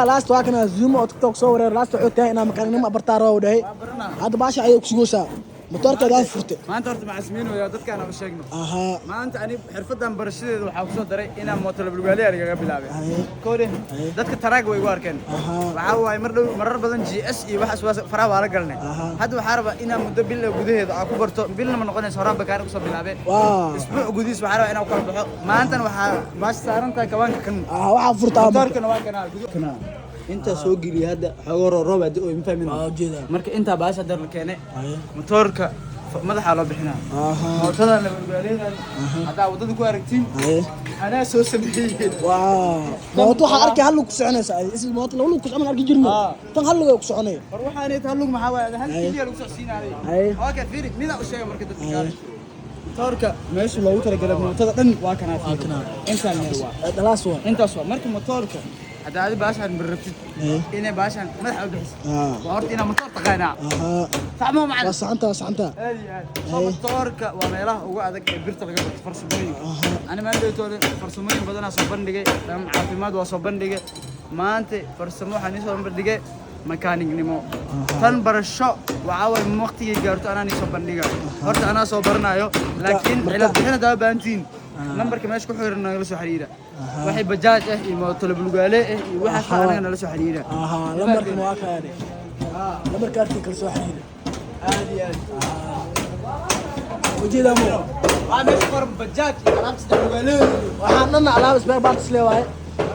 Last waa kana Zoom oo TikTok soo wareer. Last wuxuu tahay inaa makaaniknimo bartaa rabo dhahay. Hadda baasha ayay ku sugaysaa. Motoorkeeda waa furtay. Maanta horta macasmiin weya, dadkaan u sheegno. Maanta ani xirfadan barashadeeda waxaa kusoo daray inaan mooto lablugaaliya lagaga bilaabay. Koode dadka taraag way igu arkeen. Waxaa waaye mar dhow marar badan GS iyo waxaas waa faraha waa la galnay. Hadda waxaa rabaa inaan muddo bil gudaheeda aan ku barto. Bilna ma noqonayso, horaan bakaari kusoo bilaabay. Isbuuc gudihiis waxaa rabaa inaan ku kala baxo. Maantana waxaa baasha saaran tahay kawaanka kan. Waxaa furtaa. Motoorkana waa kanaa kana intaa soo geliya. Hadda xoogo roob hadda oo ma fahmin. Waa ujeedaa. Marka intaa baasha dar la keenay, motoorka madaxaa loo bixinaa. Mootadan lablugaaliyadan haddaa waddada ku aragtiin, anaa soo sameeyey. Waa mooto waxaa arkay hal lug ku soconaysa. Is mooto laba lug ku socon arki jirno. Tan hal lug ay ku soconay. War waxaan hal lug maxaa waaye? Hal keliya lagu socodsiinaaday. Okay, fiiri, midaa u sheega marka dadka kaale. Motoorka meesha loogu talagalay mootada dhan waa kanaa, fiiri. Kanaa. Intaan meel waa. Dhalaas waa. Intaas waa. Marka motoorka hadda adi baashaan barrabtid inay baashaan madaxa u bixiso, waa horta inaa motoor taqaanaa. Sax ma macallin? Waa saxanta, waa saxanta. Aad iyo aad. Soo motoorka waa meelaha ugu adag ee birta laga barto farsamooyinka. Ani maalin farsamooyin badanaa soo bandhigay, dhan caafimaad waa soo bandhigay. Maanta farsamo waxaan ii soo bandhigay makaanignimo. Tan barasho waxaa waye waqtigay gaarto anaa nii soo bandhiga. Horta anaa soo baranayo, laakiin cilad bixin haddaa baahantiin, nambarka meesha ku xiran nagala soo xiriira. Waxay bajaaj ah iyo mooto lablugaale ah iyo waxaas anaga nala soo xiriira. Lambarkan waa kaane. Lambarka arkii kala soo xiriira. Aad iyo aad. Ujeedaa mo. Waxaa meesha qoran bajaaj iyo alaabta saddex lugaale. Waxaan dhan alaab spare parts le waaye.